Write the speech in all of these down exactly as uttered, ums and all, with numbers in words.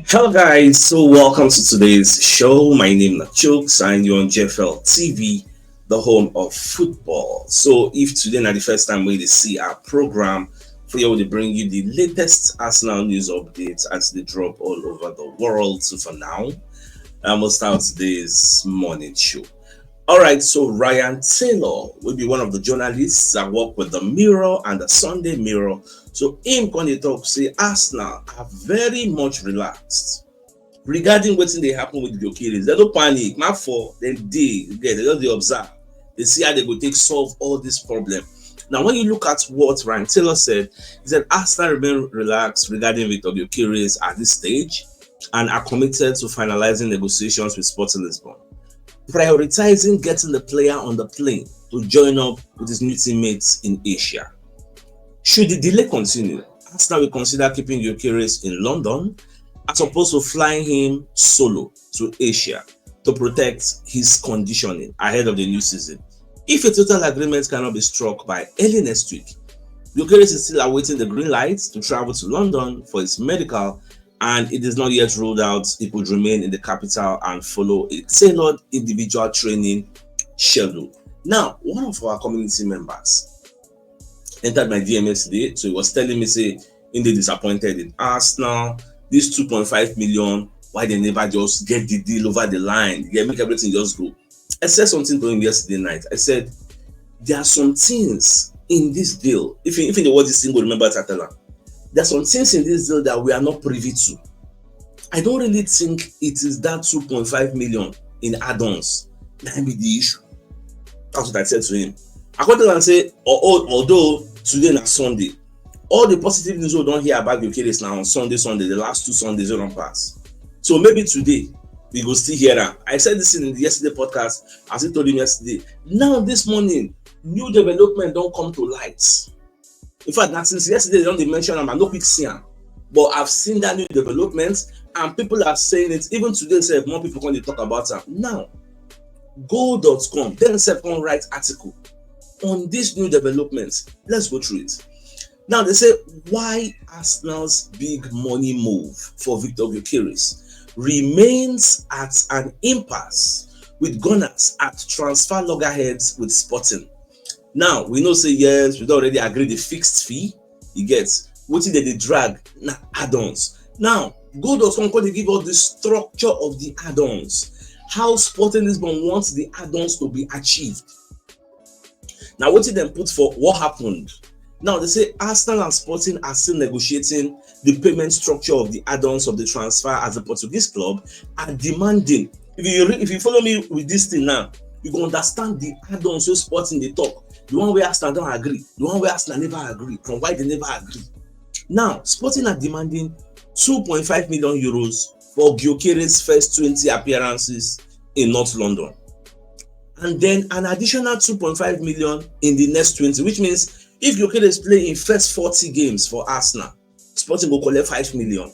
Hello guys, so welcome to today's show. My name is Chooks and you're on J F L T V, the home of football. So if today na the first time we dey see our program, for you we dey bring you the latest Arsenal news updates as they drop all over the world. So for now, I'm gonna start today's morning show. All right, so Ryan Taylor will be one of the journalists that work with the Mirror and the Sunday Mirror. So him come dey talk say Arsenal are very much relaxed regarding wetin dey happen with Gyökeres. Dem no panic, not for dem dey get, dem just dey observe. They see how they go take solve all this problem. Now, when you look at what Ryan Taylor said, he said Arsenal remain relaxed regarding Victor Gyökeres at this stage and are committed to finalizing negotiations with Sporting Lisbon, prioritizing getting the player on the plane to join up with his new teammates in Asia. Should the delay continue, Arsenal will consider keeping Gyökeres in London as opposed to flying him solo to Asia to protect his conditioning ahead of the new season. If a total agreement cannot be struck by early next week, Gyökeres is still awaiting the green light to travel to London for his medical, and it is not yet ruled out he could remain in the capital and follow a tailored individual training schedule. Now, one of our community members entered my D M yesterday, so he was telling me say he dey disappointed in Arsenal. This two point five million, why they never just get the deal over the line, yeah, make everything just go. I said something to him yesterday night. I said there are some things in this deal. If you, if you know what this thing go, remember Tatala. There are some things in this deal that we are not privy to. I don't really think it is that two point five million in add-ons that be the issue. That's what I said to him. I called him and say, "Oh, oh, although today na Sunday, all the positive news we don hear about Gyökeres now on Sunday, Sunday, the last two Sundays we don pass. So maybe today we go still hear am." I said this in the yesterday podcast, as I told him yesterday. Now this morning, new development don come to light. In fact, na since yesterday they don dey mention am, I no quick see am. But I've seen that new development, and people are saying it. Even today sef, more people come dey talk about am. Now, goal dot com dem sef come write article on this new development. Let's go through it. Now they say, why Arsenal's big money move for Victor Gyökeres remains at an impasse with Gunners at transfer loggerheads with Sporting. Now, we know say yes, we don already agree the fixed fee, you get. Wetin dem dey drag na add-ons. Now, goal dot com come dey give us the structure of the add-ons, how Sporting Lisbon wants the add-ons to be achieved. Now, wetin dem put for what happened? Now, they say Arsenal and Sporting are still negotiating the payment structure of the add-ons of the transfer, as the Portuguese club are demanding. If you re-, if you follow me with this thing now, you go understand the add-ons wey Sporting dey talk, the one wey Arsenal don agree, the one wey Arsenal never agree, and why they never agree. Now, Sporting are demanding two point five million euros for Gyökeres' first twenty appearances in North London, and then an additional two point five million in the next twenty, which means if Gyökeres play in first forty games for Arsenal, Sporting go collect five million.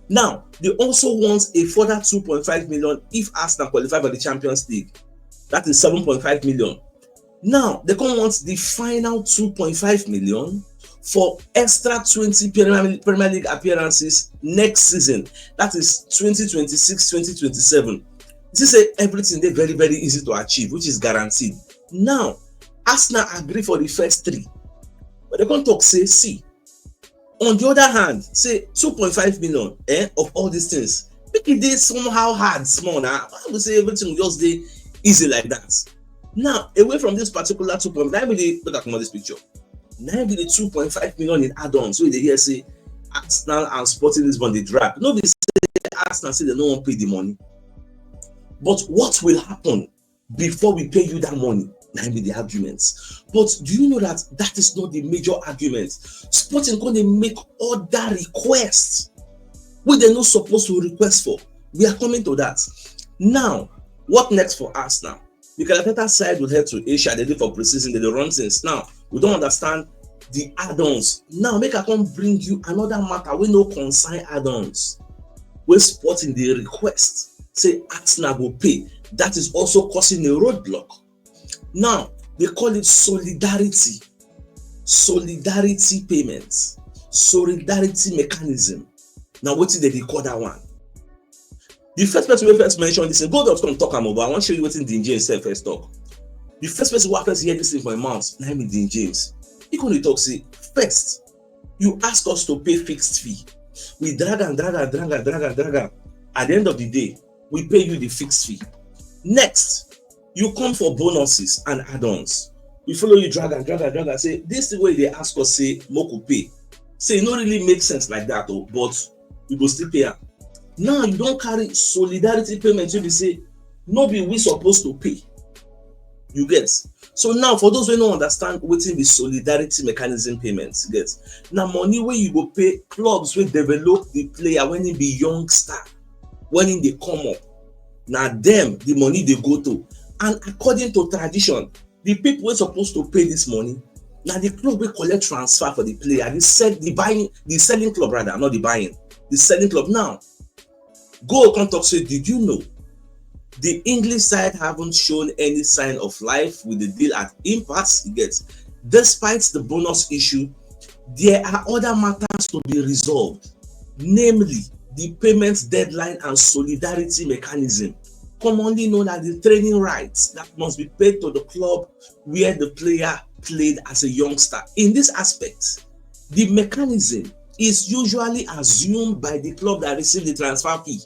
Now, they also want a further two point five million if Arsenal qualify for the Champions League. That is seven point five million. Now, they come want the final two point five million for extra twenty Premier, Premier League appearances next season. That is twenty twenty-six, twenty twenty-seven. This is say everything dey very, very easy to achieve, which is guaranteed. Now, Arsenal agree for the first three. But they come talk say, see, on the other hand, say two point five million, eh, of all these things, make it dey somehow hard small. Now, I would say everything will just dey easy like that. Now, away from this particular two point, let me dey look at this picture. Now be the two point five million in add-ons. So they hear say Arsenal and Sporting Lisbon dey drag. No be say Arsenal say they no wan pay the money. But what will happen before we pay you that money? Now be the arguments. But do you know that that is not the major argument? Sporting gonna make other requests wey they no supposed to request for. We are coming to that. Now, what next for Arsenal? Mikel Arteta side will head to Asia. They do for preseason. They dey run things. Now, we don understand the add-ons. Now, make I come bring you another matter wey no concern add-ons, wey Sporting dey request say Arsenal go pay. That is also causing a roadblock. Now, they call it solidarity. Solidarity payments. Solidarity mechanism. Now, wetin dem dey call that one? The first person wey first mention this thing, Gold dot com talk am o, but I wan show you wetin Dean James sef first talk. The first person wey I first hear this thing for im mouth, na im be Dean James. He come dey talk say, first, you ask us to pay fixed fee. We drag am, drag am, drag am, drag am, drag am. At the end of the day, we pay you the fixed fee. Next, you come for bonuses and add-ons. We follow you, drag am, drag am, drag am. Say, this thing wey you dey ask us say make we pay, say e no really make sense like that o, but we go still pay am. Now you don carry solidarity payment wey be say no be we suppose to pay. You get? So now, for those wey no understand wetin be solidarity mechanism payment, you get? Na money wey you go pay clubs wey develop the player when he be youngster, when he dey come up. Na them the money dey go to. And according to tradition, the people wey suppose to pay this money na the club wey collect transfer for the player, the sell, the buying, the selling club rather, not the buying, the selling club. Now, Gold come talk say, did you know the English side haven't shown any sign of life with the deal at impasse? You get? Despite the bonus issue, there are other matters to be resolved, namely the payment deadline and solidarity mechanism, commonly known as the training rights that must be paid to the club where the player played as a youngster. In this aspect, the mechanism is usually assumed by the club that received the transfer fee,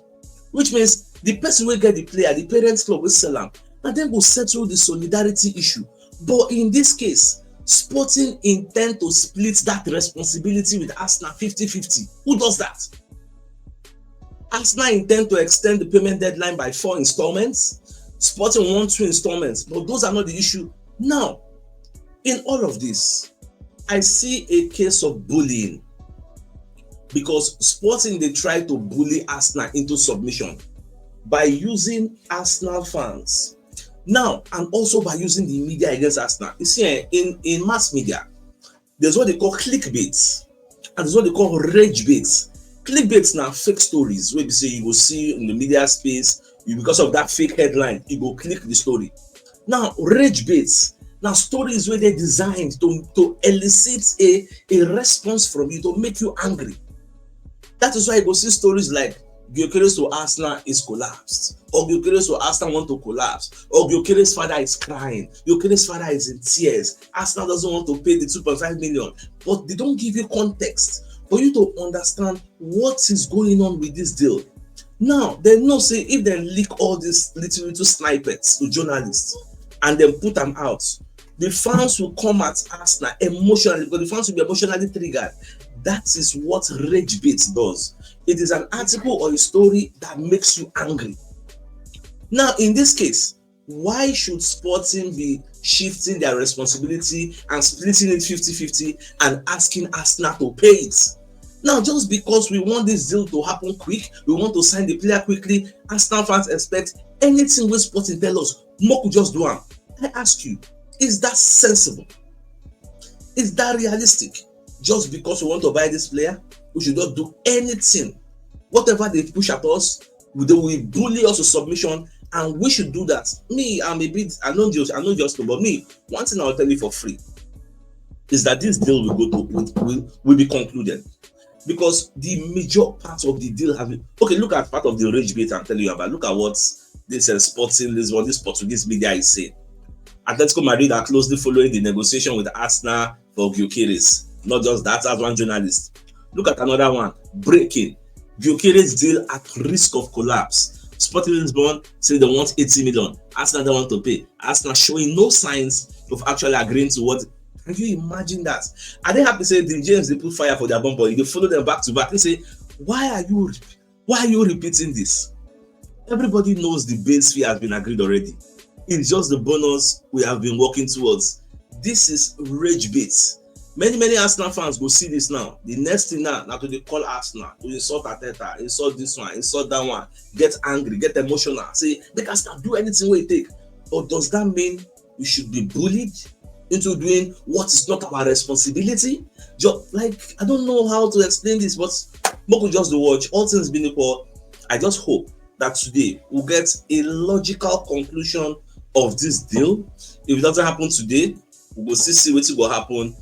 which means the person wey get the player, the parents club wey sell am, na dem go settle the solidarity issue. But in this case, Sporting intend to split that responsibility with Arsenal fifty fifty. Who does that? Arsenal intend to extend the payment deadline by four installments. Sporting want two installments, but those are not the issue. Now, in all of this, I see a case of bullying, because Sporting dey try to bully Arsenal into submission by using Arsenal fans now, and also by using the media against Arsenal. You see, eh, in, in mass media, there's what they call clickbait, and there's what they call rage bait. Clickbait na fake stories wey be say you go see in the media space, you, because of that fake headline, you go click the story. Now, rage bait na stories wey dey designed to, to elicit a, a response from you, to make you angry. That is why you go see stories like Gyökeres to Arsenal is collapsed, or Gyökeres to Arsenal want to collapse, or Gyökeres father is crying, Gyökeres father is in tears, Arsenal doesn't want to pay the two point five million. But they don't give you context for you to understand what is going on with this deal. Now, they know say if they leak all these little, little snippets to journalists and then put them out, the fans will come at Arsenal emotionally, because the fans will be emotionally triggered. That is what rage bait does. It is an article or a story that makes you angry. Now, in this case, why should Sporting be shifting their responsibility and splitting it fifty fifty and asking Arsenal to pay it? Now, just because we want this deal to happen quick, we want to sign the player quickly, Arsenal fans expect anything wey Sporting tell us, make we just do am. I ask you, is that sensible? Is that realistic? Just because we want to buy this player, we should just do anything. Whatever they push at us, they will bully us to submission, and we should do that. Me, I'm a bit, I know just, I know just, but me, one thing I'll tell you for free is that this deal will go to, will, will, will be concluded, because the major part of the deal have been, okay, look at part of the rage bait I'm telling you about. Look at what this, uh, Sporting Lisbon, this Portuguese media is saying. Atletico Madrid are closely following the negotiation with Arsenal for Gyökeres. Not just that, as one journalist. Look at another one. Breaking. Gyökeres deal at risk of collapse. Sporting Lisbon say they want eighty million. Arsenal don't want to pay. Arsenal showing no signs of actually agreeing to what. Can you imagine that? Are they happy say Dean James dey put fire for their bum? They follow them back to back. They say, why are you, why are you repeating this? Everybody knows the base fee has been agreed already. It's just the bonus we have been working towards. This is rage bait. Many, many Arsenal fans go see this now. The next thing now, now to dey call Arsenal, to insult Arteta, insult this one, insult that one, get angry, get emotional, say, make Arsenal do anything wey e take. But does that mean we should be bullied into doing what is not our responsibility? Just like, I don't know how to explain this, but make we just dey watch. All things being equal, I just hope that today we'll get a logical conclusion of this deal. If it doesn't happen today, we go still see wetin go happen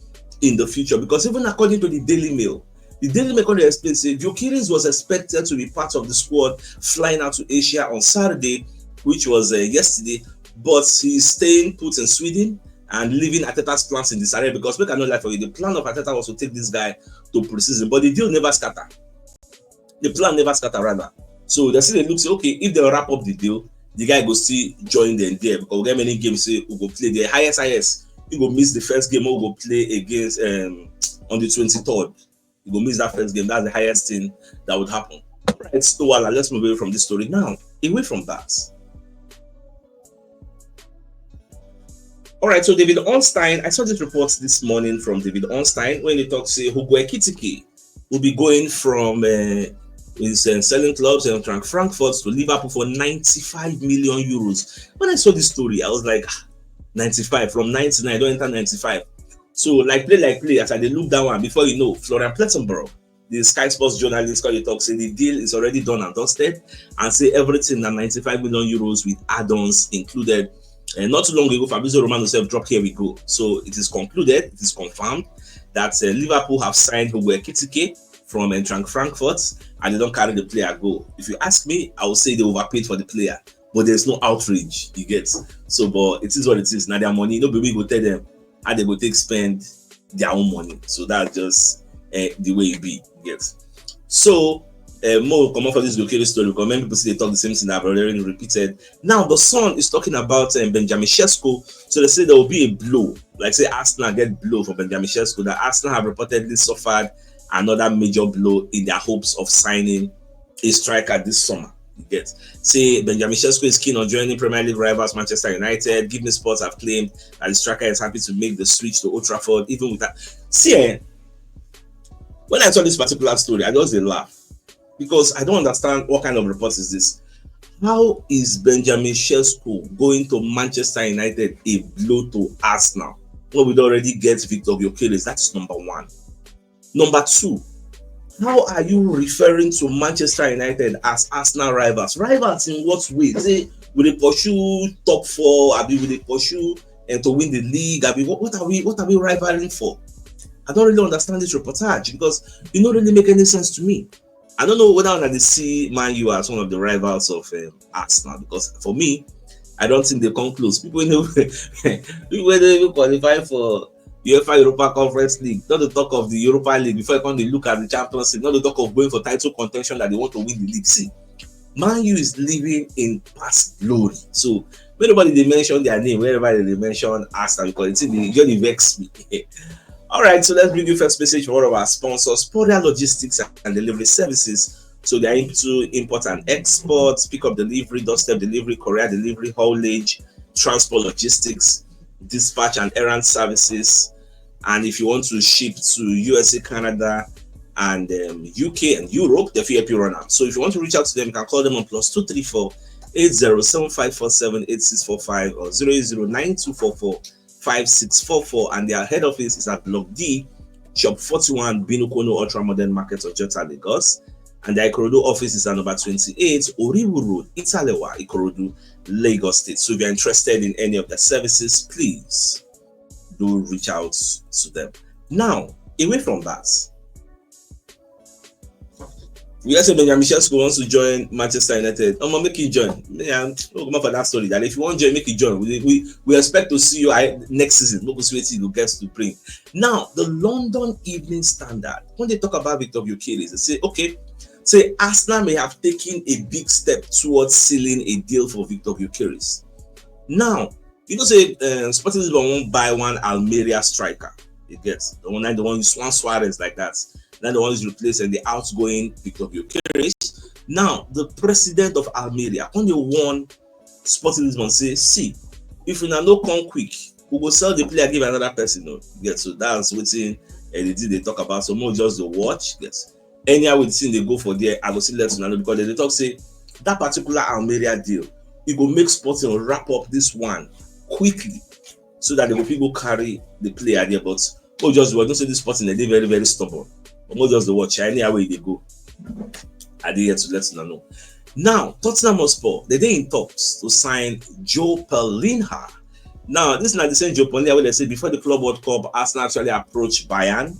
in the future, because even according to the Daily Mail, The Daily Mail come dey explain say Gyökeres was expected to be part of the squad flying out to Asia on Saturday, which was uh, yesterday, but he's staying put in Sweden and leaving Arteta's plans in disarray, because make I no lie for you, the plan of Arteta was to take this guy to preseason, but the deal never scatter. The plan never scatter, rather. So they still dey look say, okay, if they wrap up the deal, the guy go still join them there, because we get many games say we go play. The highest, highest, he go miss the first game we go play against um, on the twenty-third. He go miss that first game. That's the highest thing that would happen. Right, so well, let's move away from this story now. Away from that. All right, so David Ornstein, I saw this report this morning from David Ornstein when he talks say Hugo Ekitike will be going from uh, his uh, selling clubs and Frank Frankfurt to Liverpool for ninety-five million euros. When I saw this story, I was like, "Ah, ninety-five, from ninety-nine, don't enter ninety-five." So like play, like play, as I dey look that one, before you know, Florian Plettenberg, the Sky Sports journalist, come dey talk say the deal is already done and dusted, and say everything na ninety-five million euros with add-ons included. And not too long ago, Fabrizio Romano said, "Drop, here we go." So it is concluded, it is confirmed that uh, Liverpool have signed Hugo Ekitike from Eintracht Frankfurt, and they don't carry the player go. If you ask me, I would say they overpaid for the player, but there's no outrage, you get. So, but it is what it is. Now their money, no baby go tell them how they go take spend their own money. So that's just uh, the way it be, you get. So uh, more come off of this Gyökeres story, because many people say they talk the same thing that I've already repeated. Now the Sun is talking about um, Benjamin Sesko. So they say there will be a blow, like say Arsenal get blow for Benjamin Sesko. That Arsenal have reportedly suffered another major blow in their hopes of signing a striker this summer. You get, say Benjamin Sesko is keen on joining Premier League rivals Manchester United. Given Sports have claimed that the striker is happy to make the switch to Old Trafford, even with that. See, eh, when I saw this particular story, I just dey laugh, because I don't understand what kind of report is this. How is Benjamin Sesko going to Manchester United a blow to Arsenal when we don already get Victor Gyökeres? That is number one. Number two, how are you referring to Manchester United as Arsenal rivals? Rivals in what way? Say we dey pursue top four, abi we dey pursue and to win the league, abi what, what are we what are we rivaling for? I don't really understand this reportage, because it no really make any sense to me. I don't know whether una dey see Man U as one of the rivals of um, Arsenal, because for me, I don't think they come close. People know people wey dey even qualify for UEFA Europa Conference League, not to talk of the Europa League, before you come dey look at the Champions League, not to talk of going for title contention that they want to win the league. See, Man U is living in past glory. So when nobody dey mention their name, wherever they dey mention Arsenal, because it dey really vex me. All right, so let's bring you first message from one of our sponsors, Poria Logistics and Delivery Services. So they are into import and export, pick up delivery, doorstep delivery, courier delivery, haulage, transport logistics, dispatch and errand services. And if you want to ship to U S A, Canada, and um, U K and Europe, they fit help you run am. So if you want to reach out to them, you can call them on plus two three four eight zero seven five four seven eight six four five or zero eight zero nine two four four five six four four. And their head office is at Block D, Shop forty-one, Binukono Ultra Modern Market, Ojota, Lagos. And their Ikorodu office is at number twenty-eight, Oriwu Road, Italewa, Ikorodu, Lagos State. So if you're interested in any of the services, please do reach out to them. Now, away from that, we hear say Benjamin Sesko wants to join Manchester United. Omo, make him join. Yeah, we'll come up for that story. That if you want to join, make him join. We, we, we expect to see you I, next season. We'll see what you get to bring. Now, the London Evening Standard, when they talk about Victor Gyökeres, they say, okay, say Arsenal may have taken a big step towards sealing a deal for Victor Gyökeres. Now, you know say uh, Sporting Lisbon won't buy one Almeria striker. You get the one, the one Juan Suarez like that. Then the one is replacing the outgoing Victor Gyökeres. Now, the president of Almeria, when they won Sporting Lisbon, say, see, if we now no come quick, we go sell the player, give another person. No, get so that's waiting and the thing they talk about. So more just the watch. Yes, anyhow with the thing they go for there, I go see let una know because they dey talk say that particular Almeria deal, it go make Sporting wrap up this one quickly so that they go fit go carry the player there. But oh, just watch. Don't say this Sporting they dey very very stubborn. But more just the watch. Anyhow way they go, I dey here to let una know. Now Tottenham Hotspur, they dey in talks to sign Joe Palhinha. Now this na the same Joe Palhinha wey they say before the Club World Cup, Arsenal actually approached Bayern.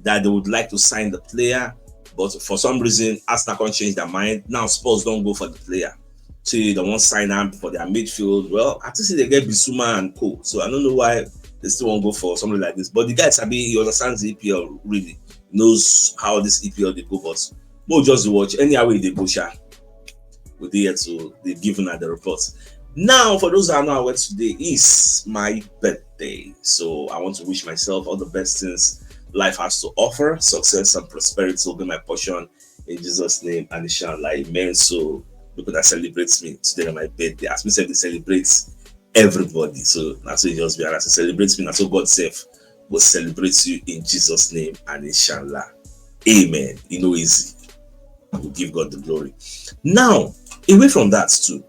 that they would like to sign the player, but for some reason, Arsenal can't change their mind. Now Spurs don't go for the player. So they won't sign him for their midfield. Well, I think they get Bissouma and Co. So I don't know why they still won't go for something like this. But the guy sabi, he understands the E P L really, knows how this E P L they go. But we'll just watch. Anyhow they go, sha, we dey here to dey give una the report. Now, for those that are not aware, today is my birthday. So I want to wish myself all the best things life has to offer. Success and prosperity will be my portion in Jesus' name, and inshallah, amen. So people that celebrate me today on my birthday, as me say, they celebrate everybody. So that's what it just be. And as you celebrate me, that's what God self will celebrate you in Jesus' name, and inshallah, amen. You know, easy. We'll give God the glory. Now, away from that too.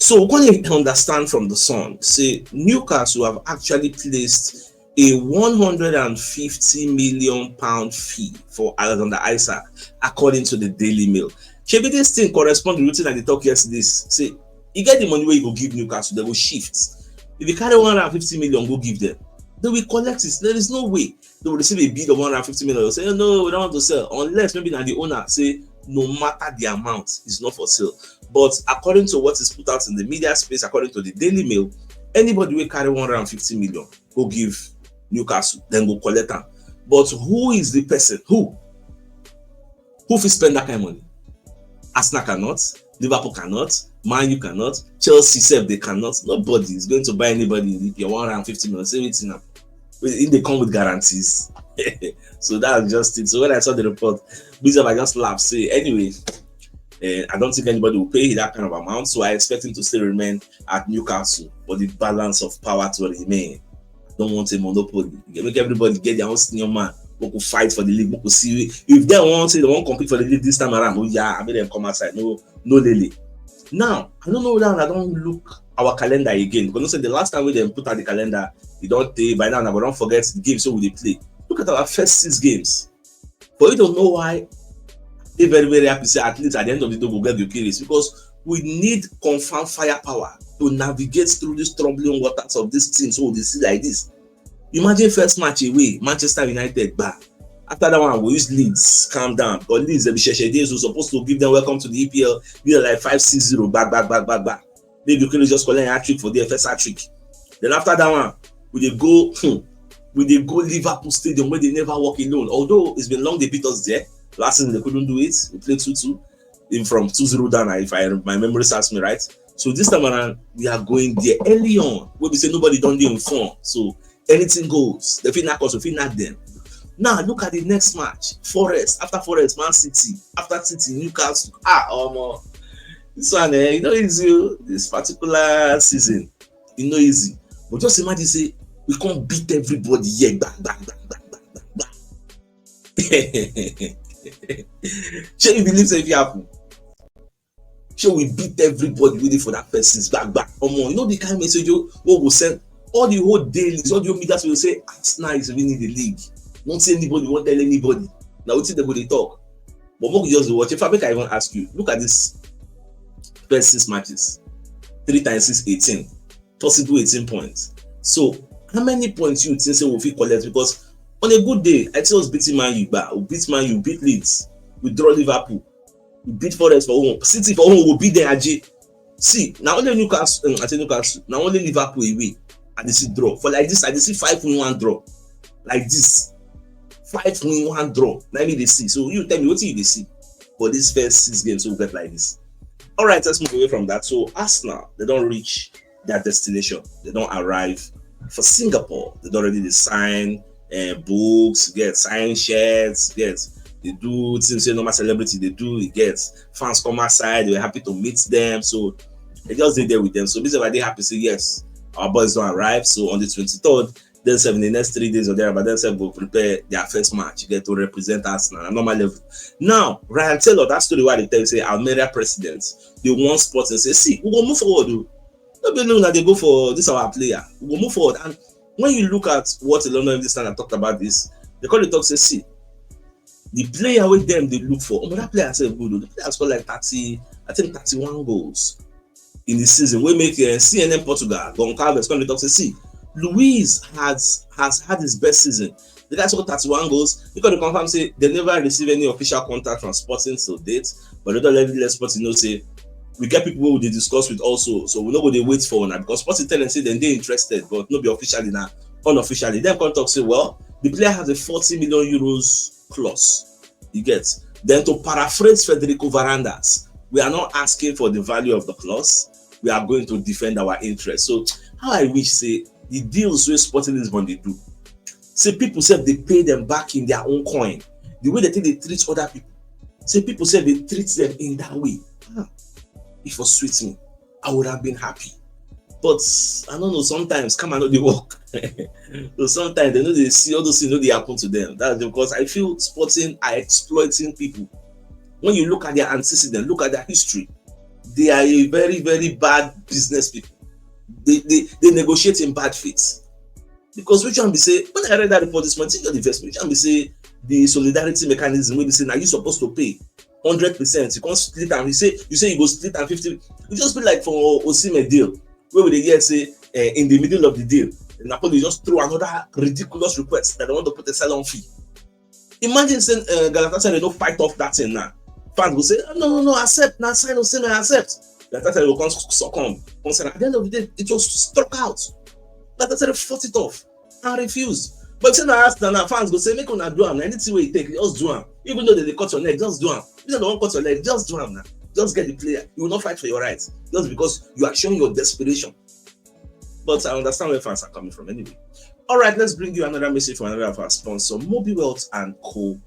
So we can understand from the Sun, say Newcastle have actually placed a one hundred and fifty million pound fee for Alexander Isak, according to the Daily Mail. Shebi this thing correspond to wetin I dey talk yesterday. Say, you get the money where you go give Newcastle, they will shift. If you carry one hundred and fifty million, go give them. They will collect it. There is no way they will receive a bid of one hundred and fifty million. They'll say, "Oh, no, we don't want to sell." Unless maybe now the owner say, "No matter the amount, it's not for sale." But according to what is put out in the media space, according to the Daily Mail, anybody will carry one hundred and fifty million, go give Newcastle, then go collect them. But who is the person? Who? Who fit spend that kind of money? Arsenal cannot, Liverpool cannot, Man U cannot, Chelsea said they cannot. Nobody is going to buy anybody in the one hundred and fifty million. Say anything now. If they come with guarantees. So that's just it. So when I saw the report, Bizzle, I just laughed. Say, anyway, uh, I don't think anybody will pay that kind of amount. So I expect him to still remain at Newcastle for the balance of power to remain. I don't want a monopoly. You make everybody get their own senior man. We could fight for the league. We could see if they want to, they won't compete for the league this time around. Oh yeah, I made them come outside. No, no, Lily. Now, I don't know whether I don't look our calendar again. Because you say the last time we then put out the calendar, you don't take by now, I don't forget the game, so we dey play. Look at our first six games. For you to know why, they very, very happy. Say at least at the end of the day, we'll get the Eucharist, because we need confirmed firepower to navigate through these troubling waters of this team. So they see like this. Imagine first match away, Manchester United back. After that one, we use Leeds, calm down. But Leeds, they be Sheshe Days, who supposed to give them welcome to the E P L, give them like five six zero, back, back, back, back, back. Maybe Eucharist just collect a hat trick for the first hat trick. Then after that one, we dey go, hmm, we dey go Liverpool Stadium where they never walk alone. Although it's been long they beat us there. Last season they couldn't do it. We played two two in from two zero down, if I, my memory serves me right. So this time around, we are going there early on. We be say nobody don't dey inform. So anything goes. They fit knock us, we fit knock them. Now look at the next match. Forest, after Forest, Man City, after City, Newcastle. Ah, omo. This one, eh, you know, easy. Oh, this particular season, you know, easy. But just imagine say we can't beat everybody here. Bang, bang, bang, bang, bang, bang, bang. Shey you believe say if it happen? Shey we beat everybody waiting for that person's back, back? Omo, you know the kind message you what will send all the whole dailies, all the whole media will say Arsenal is winning the league. Won't see anybody, won't tell anybody. Now wetin they go dey talk? But make we just watch. If I make I even ask you, look at this first six matches. Three times six, eighteen. Possible eighteen points. So how many points you think say we fit collect? Because on a good day, I see us beating Man U, but we beat Man U, beat Leeds, we draw Liverpool, we beat Forest for home, City for home, we beat them, Aje. See, now only Newcastle, um, I say Newcastle, now only Liverpool away. I dey see draw. For like this, I dey see five win, one draw. Like this. Five win, one draw. Let me dey see. So you tell me what you dey see for these first six games we get like this. All right, let's move away from that. So Arsenal, they don't reach their destination. They don't arrive for Singapore. They don't already dey sign, uh, books, get sign shirts, get they do things say normal celebrity they do. You get fans come outside, they were happy to meet them. So they just dey there with them. So this is why they happy say yes, our boys don't arrive. So on the twenty-third, then seven, the next three days or there, but then seven will prepare their first match. You get to represent Arsenal at normal level. Now, Ryan Taylor, that story why they tell you say Almeria president, they want sports and say, see, we go move forward. Oh. No be alone that they go for this our player. We go move forward. And when you look at what a lot of this time I talked about this, they call the talk say, see, the player with them they look for. Oh, that player said good. Oh. The player scored like thirty, I think thirty-one goals in the season. We make, uh, C N N Portugal, Goncalves, come talk say, see, Luiz has has had his best season. The guy score thirty-one goals. He could confirm say they never receive any official contact from Sporting till date, but they don't let, let Sporting know say we get people we dey discuss with also, so we no go dey wait for una, because Sporting tell them say dem dey interested, but no be officially na unofficially. Dem come talk say, well, the player has a forty million euros clause. You get? Then, to paraphrase Federico Varandas, we are not asking for the value of the clause. We are going to defend our interest. So how I wish say the deals wey Sporting Lisbon dey do, say people sef dey pay them back in their own coin. The way they take dey treat other people, say people sef dey treat them in that way. Ah, if it was sweet me, I would have been happy. But I don't know, sometimes karma no dey work. So sometimes they no dey see all those things no dey happen to them. That's because I feel Sporting are exploiting people. When you look at their antecedent, look at their history, they are a very, very bad business people. They, they, they negotiate in bad faith. Because which one be say, when I read that report this morning, it just dey vex me. Which one be say the solidarity mechanism wey be say na you supposed to pay hundred percent, you come split am, you say, you say you go split am fifty. You just be like for Osimhen deal, where we dey hear say, uh, in the middle of the deal, Napoli just throw another ridiculous request that they want to put a sell-on fee. Imagine say, uh, Galatasaray no fight off that thing now. Fans go say, "Oh, no, no, no, accept, now sign Osimhen, accept." Galatasaray go come succumb. Come say, at the end of the day, it was struck out. Galatasaray fought it off and refused. But say na Arsenal now, fans go say, "Make una do am. Anything wey you take, just do am. Even though they dey cut your neck, just do am. If they don't cut your leg, just do am now. Just get the player. You will not fight for your rights just because you are showing your desperation." But I understand where fans are coming from anyway. All right, let's bring you another message from another of our sponsor, Mobi Wealth and Co.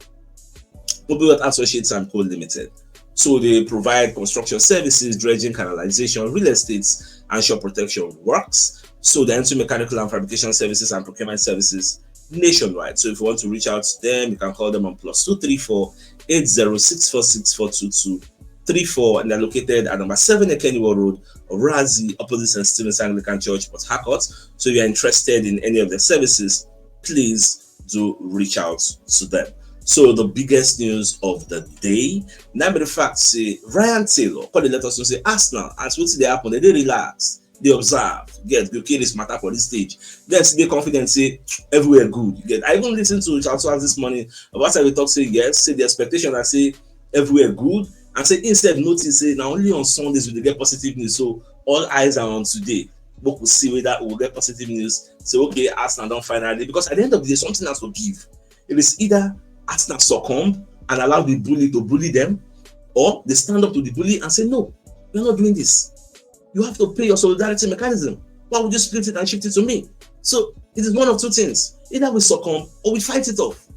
Mobi Wealth Associates and Co Limited. So they provide construction services, dredging, canalization, real estate, and shore protection works. So they're into mechanical and fabrication services and procurement services nationwide. So if you want to reach out to them, you can call them on plus two three four eight zero six four six four two two three four, and they're located at number seven Ekeniwo Road, Orazi, opposite Saint Stephen's Anglican Church, Port Harcourt. So if you're interested in any of their services, please do reach out to them. So the biggest news of the day, now be the fact say Ryan Taylor come dey let us know say Arsenal, as wetin dey happen, they dey relax, they observe, get, go kill this matter for this stage. Then still dey confident say everywhere good. You get? I even listen to Charles Schwarz this morning about how we talk say yes, say the expectation, I say everywhere good, and say instead notice say na only on Sundays we dey get positive news. So all eyes are on today. We could see whether we will get positive news. Say, okay, Arsenal don't finally, because at the end of the day, something has to give. It is either Arsenal succumb and allow the bully to bully them, or they stand up to the bully and say, "No, we're not doing this. You have to pay your solidarity mechanism. Why would you split it and shift it to me?" So it is one of two things. Either we succumb or we fight it off.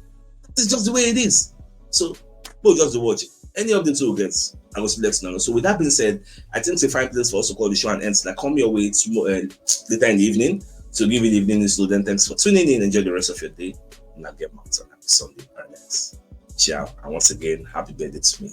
It's just the way it is. So we'll just watch it. Any updates we'll get, I will let you know. So with that being said, I think it's a fine place for us to call the show and end. Like, come your way tomorrow, uh, later in the evening. So give it evening news. So then thanks for tuning in. Enjoy the rest of your day. And I'll get back to you on Sunday. All right, next. Ciao. And once again, happy birthday to me.